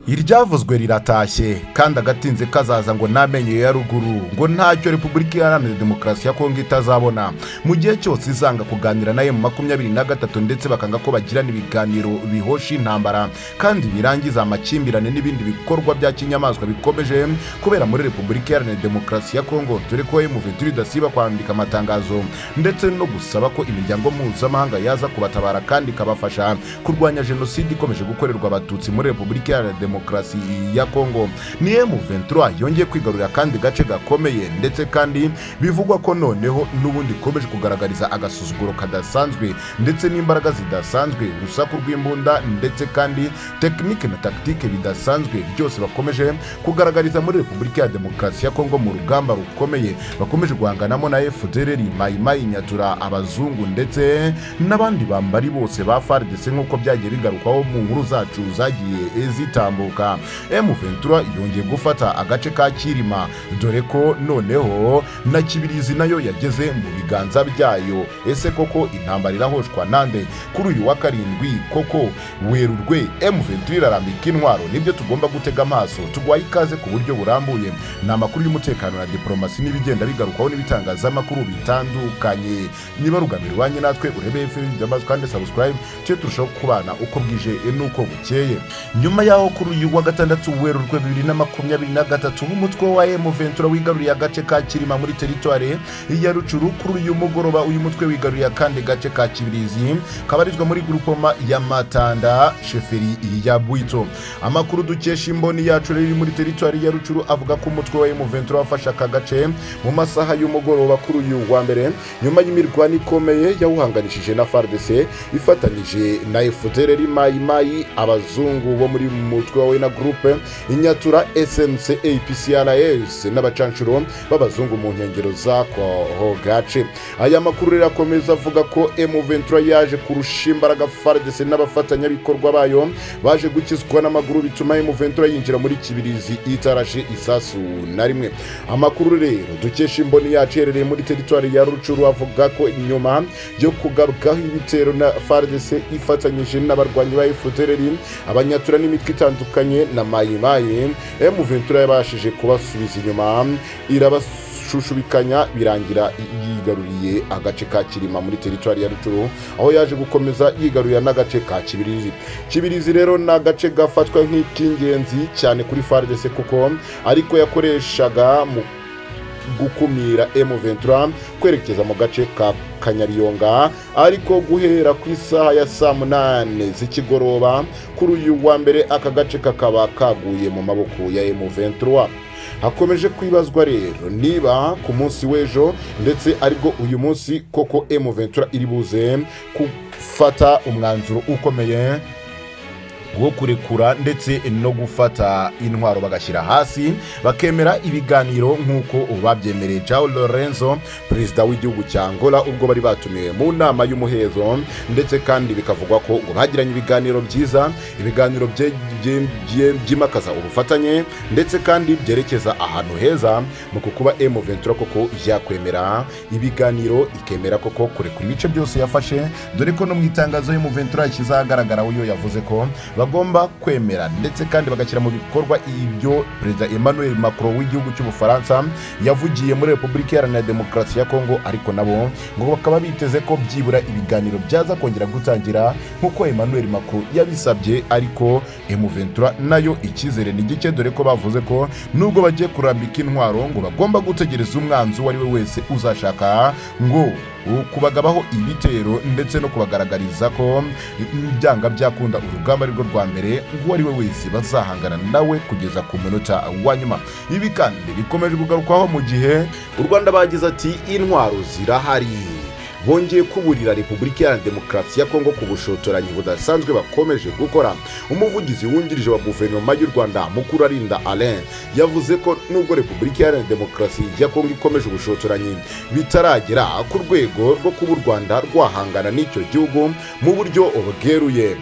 Iryavuzwe riratashye kandi agatinze kazaza, ngo n'amenyo ya ruguru, ngo ntacyo Repubulika Iharanira Demokarasi ya Kongo itazabona mu gihe cyose izanga kuganira na M23, ndetse bakanga ko bagirana ibiganiro bihosha intambara kandi birangiza amakimbirane n'ibindi bikorwa bya kinyamaswa bikomeje kubera muri Repubulika Iharanira Demokarasi ya Kongo, dore ko M23 idasiba kwandika amatangazo ndetse no gusaba ko imiryango mpuzamahanga yaza kubatabara kandi ikabafasha kurwanya jenoside ikomeje gukorerwa Abatutsi muri Repubulika Iharanira Demokarasi ya Kongo. Ni M23 yongeye kwigarurira kandi gace gakomeye, ndetse kandi bivugwa ko noneho n'ubundi ikomeje kugaragariza agasuzuguro kadasanzwe ndetse n'imbaraga zidasanzwe, urusaku rw'imbunda ndetse kandi technique na tactique bidasanzwe, byose bakomeje kugaragariza muri Repubulika ya Demokarasi ya Kongo mu rugamba rukomeye bakomeje guhanganamo na FDLR, Mayi Nyatura, abazungu ndetse n'abandi bambari bose ba FARDC, nk'uko byagiye bigarukwaho mu nkuru zacu zagiye zitambuka. M23 yongeye gufata agace ka Kirima, dore ko noneho na Kibirizi nayo yageze mu biganza byayo. Ese koko intambara irahoshwa nande kuri uyu wa karindwi? Koko Werurwe M23 irarambika intwaro? Nibyo tugomba gutega amaso. Tugwaye ikaze ku buryo burambuye. Ni amakuru y'umutekano na diplomasi n'ibigenda bigarukwaho n'ibitangazamakuru bitandukanye. Niba rugamira ubanye natwe, urebe filime kandi subscribe, cyo turushaho kubana uko bwije n'uko bukeye. Nyuma yaho kuri uyu wa gatandatu Werurwe 2023 umutwe wa M23 wigaruriye agace ka Kirima muri teritwari ya Rucuru, kuri uyu mugoroba uyu mutwe wigaruriye akandi gace ka Kibirizi kabarizwa muri grupoma ya Matanda, sheferi ya Bwito. Amakuru dukesha imboni yacu riri muri teritwari ya Rucuru avuga ko umutwe wa M23 wafashe aka gace mu masaha y'umugoroba kuri uyu wa mbere, nyuma y'imirwano ikomeye yawuhanganishije na FARDC ifatanyije na FDLR, Mayi Mayi, abazungu bo muri mutwe wa Wena Group, Inyatura, SNC, APCRS n'abacanshuro b'abazungu mu nkengero z'ako gace. Aya makuru rero akomeza avuga ko M23 yaje kurusha imbaraga FARDC n'abafatanyabikorwa bayo, baje gukizwa n'amaguru, bituma M23 yinjira muri Kibirizi itarashe isasu na rimwe. Amakuru rero dukesha imboni yacu iherereye muri teritwari ya Rucuru avuga ko nyuma yo kugarukaho ibitero na FARDC ifatanyije n'abarwanyi ba FDLR, abanyatura n'imitwe itandukanye na Mayi Mayi, M23 yabashije kubasubiza inyuma, irabashushubikanya, birangira yigaruriye agace ka Kirima muri teritwari ya Rucuru, aho yaje gukomeza yigarurira n'agace ka Kibirizi. Kibirizi rero ni agace gafatwa nk'ik'ingenzi cyane kuri FARDC, kuko ariko yakoreshaga mu gukumira M23 kwerekeza mu gace ka Kanyabiyonga. Ariko guhera ku isaha ya saa 8 z'ikigoroba kuri uyu wa mbere, aka gace kakaba kaguye mu maboko ya M23. Hakomeje kwibazwa rero niba ku munsi w'ejo, ndetse aribwo uyu munsi, koko M23 iri buze gufata umwanzuro ukomeye wo kurekura ndetse no gufata intwaro, bagashyira hasi, bakemera ibiganiro nk'uko babyemereye João Lourenço, perezida w'igihugu cya Angola, ubwo bari batumiwe mu nama y'umuhezo, ndetse kandi bikavugwa ko ngo bagiranye ibiganiro byiza, ibiganiro byimakaza ubufatanye ndetse kandi byerekeza ahantu heza mu kukuba M23 koko yakwemera ibiganiro, ikemera koko kurekura ibice byose yafashe, dore ko no mu itangazo M23 yashyize ahagaragara yo yavuze ko bagomba kwemera ndetse kandi bagashyira mu bikorwa ibyo Perezida Emmanuel Macron w'igihugu cy'Ubufaransa yavugiye muri Repubulika Iharanira Demokarasi ya Kongo. Ariko nabo ngo bakaba biteze ko byibura ibiganiro byaza kongera gutangira nk'uko Emmanuel Macron yabisabye. Ariko M23 nayo icyizere ni gike, dore ko bavuze ko nubwo bagiye kurambika intwaro, ngo bagomba gutegereza umwanzi uwo ari we wese uzashaka ngo kubagabaho ibitero ndetse no kubagaragariza ko byanga byakunda urugamba arirwo rwa mbere, ngo uwo ari we wese bazahangana nawe kugeza ku munota wa nyuma. Ibi kandi bikomeje kugarukwaho mu gihe u Rwanda bagize ati: "Intwaro zirahari." Bongeye kuburira Repubulika Iharanira Demokarasi ya Kongo ku bushotoranyi budasanzwe bakomeje gukora. Umuvugizi wungirije wa Guverinoma y'u Rwanda, Mukurarinda Alain, yavuze ko nubwo Repubulika Iharanira Demokarasi ya Kongo ikomeje ubushotoranyi, bitaragera ku rwego rwo kuba u Rwanda rwahangana n'icyo gihugu mu buryo bweruye.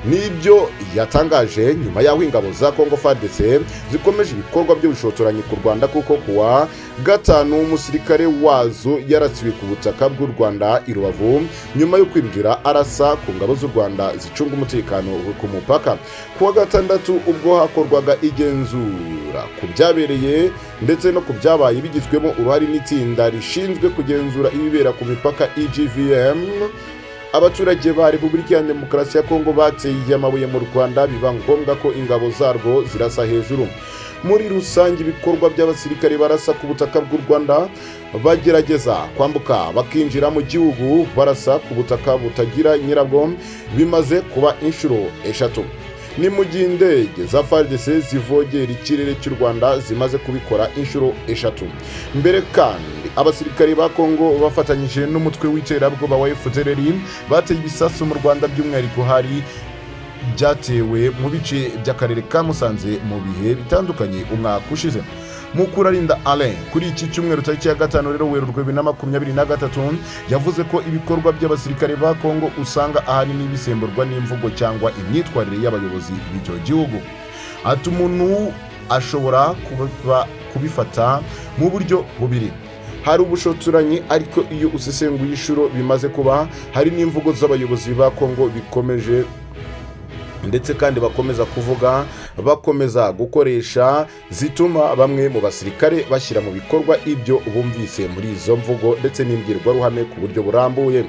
Nibyo yatangaje nyuma y'aho ingabo za Kongo FARDC zikomeje ibikorwa by'ubushotoranyi ku Rwanda, kuko kuwa gatanu umusirikare wazo yarasiwe ku butaka bw'u Rwanda i Rubavu nyuma yo kwinjira arasa ku ngabo z'u Rwanda zicunga umutekano ku mupaka. Kuwa gatandatu, ubwo hakorwaga igenzura ku byabereye ndetse no ku byabaye bigizwemo uruhare n'itsinda rishinzwe kugenzura ibibera ku mipaka EGVM, abaturage ba Repubulika ya Demokarasi ya Kongo bateye amabuye mu Rwanda, biba ngombwa ko ingabo zarwo zirasa hejuru. Muri rusange, ibikorwa by'abasirikare barasa ku butaka bw'u Rwanda bagerageza kwambuka bakinjira mu gihugu barasa ku butaka butagira nyirabwo bimaze kuba inshuro 3. Ni mu gihe indege za FARDC zivogera ikirere cy'u Rwanda zimaze kubikora inshuro 3 mbere. Kandi abasirikare ba Kongo bafatanyije n'umutwe w'iterabwoba wa FDLR bateye ibisasu mu Rwanda, by'umwihariko hari byatewe mu bice by'akarere ka Musanze mu bihe bitandukanye umwaka ushize. Mukurarinda Alain kuri iki cyumweru tariki ya 5 rero Werurwe 2023 yavuze ko ibikorwa by'abasirikare ba Kongo usanga ahanini bisemburwa n'imvugo cyangwa imyitwarire y'abayobozi b'icyo gihugu. Ati: "Umuntu ashobora kubifata mu buryo bubiri. Hari ubushotoranyi, ariko iyo usesenguye inshuro bimaze kuba, hari n'imvugo z'abayobozi ba Kongo bikomeje ndetse kandi bakomeza kuvuga, bakomeza gukoresha, zituma bamwe mu basirikare bashyira mu bikorwa ibyo bumvise muri izo mvugo ndetse n'imbwirwaruhame ku buryo burambuye."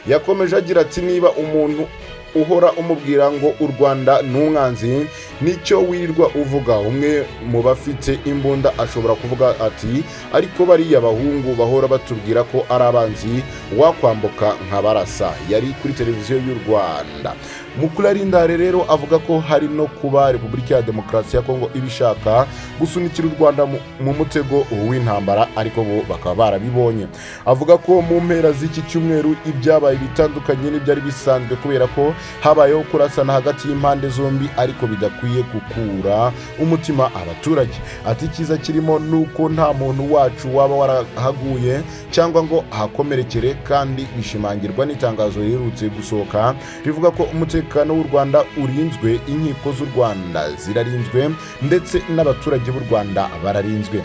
Yakomeje agira ati: "Niba umuntu uhora umubwira ngo u Rwanda ni umwanzi, nicyo wirirwa uvuga, umwe mu bafite imbunda ashobora kuvuga ati ariko bariya bahungu bahora batubwira ko ari abanzi, wakwambuka nkabarasa." Yari kuri televiziyo y'u Rwanda. Mukurarinda rero avuga ko hari no kuba Repubulika ya Demokarasi ya Kongo ibishaka gusunikira u Rwanda mu mutego w'intambara, ariko bo bakaba barabibonye. Avuga ko mu mpera z'iki cyumweru ibyabaye bitandukanye n'ibyari bisanzwe, kubera ko habayeho kurasana hagati y'impande zombi, ariko bidakwiye gukura umutima abaturage. Ati: "Icyiza kirimo ni uko nta muntu wacu waba warahaguye cyangwa ngo ahakomerekere, kandi bishimangirwa n'itangazo riherutse gusohoka rivuga ko umutekano w'u Rwanda urinzwe, inkiko z'u Rwanda zirarinzwe, ndetse n'abaturage b'u Rwanda bararinzwe.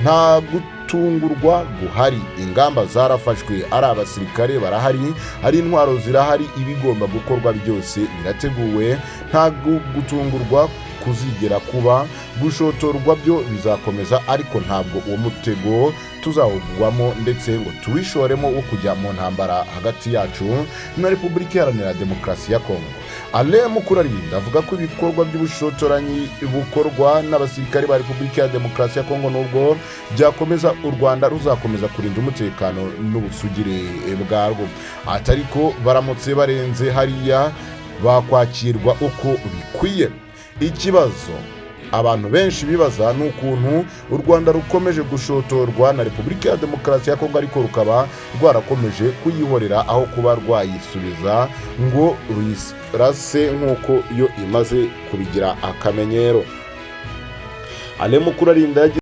Nta gutungurwa guhari, ingamba zarafashwe, ari abasirikare barahari, ari intwaro zirahari, ibigomba gukorwa byose birateguwe. Nta gutungurwa kuzigera kuba. Gushotorwa byo bizakomeza, ariko ntabwo uwo mutego tuzawugwamo ndetse ngo tuwishoremo wo kujya mu ntambara hagati yacu na Repubulika Iharanira Demokarasi ya Kongo." Alain Mukurarinda avuga ko ibikorwa by'ubushotoranyi bukorwa n'abasirikare ba Repubulika ya Demokarasi ya Kongo nubwo byakomeza, u Rwanda ruzakomeza kurinda umutekano n'ubusugire bwarwo. Ati: "Ariko baramutse barenze hariya bakwakirwa uko bikwiye." Ikibazo abantu benshi bibaza ni ukuntu u Rwanda rukomeje gushotorwa na Repubulika ya Demokarasi ya Kongo, ariko rukaba rwarakomeje kuyihorera aho kuba rwayisubiza ngo ruyirase nk'uko yo imaze kubigira akamenyero. Alain Mukurarinda yagize